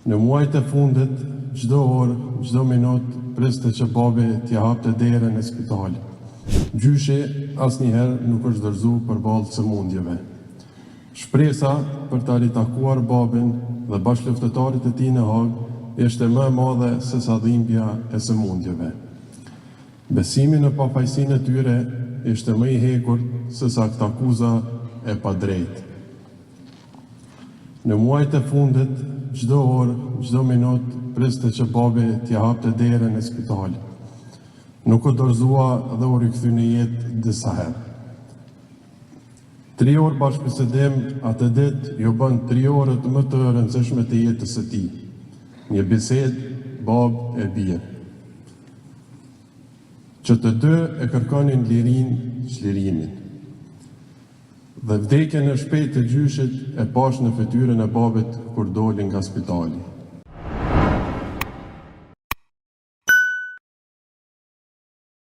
Në muajt e fundit, çdo orë, çdo minutë priste që babi t'ia hapte derën e spitalit. Gjyshi asnjëherë nuk është dorëzu përballë sëmundjeve. Shpresa për ta ritakuar babin dhe bashkëluftëtarët e tij në Hagë ishte më e madhe sesa dhimbja e sëmundjeve. Besimi në pafajësinë e tyre ishte më i hekurt sesa aktakuza e padrejtë. Në muajt e fundit, çdo orë, çdo minutë priste që babi t'ia hapte derën e spitalit. Nuk u dorëzua dhe u rikthy në jetë disa herë. Tri orë bashkëbisedim atë ditë iu bënë tri orët më të rëndësishme të jetës së tij. Një bisedë babë e bir. Që të dy e kërkonin lirinë, çlirimin. Dhe vdekjen e shpejtë të gjyshit e pashë në fytyrën e babit kur doli nga spitali.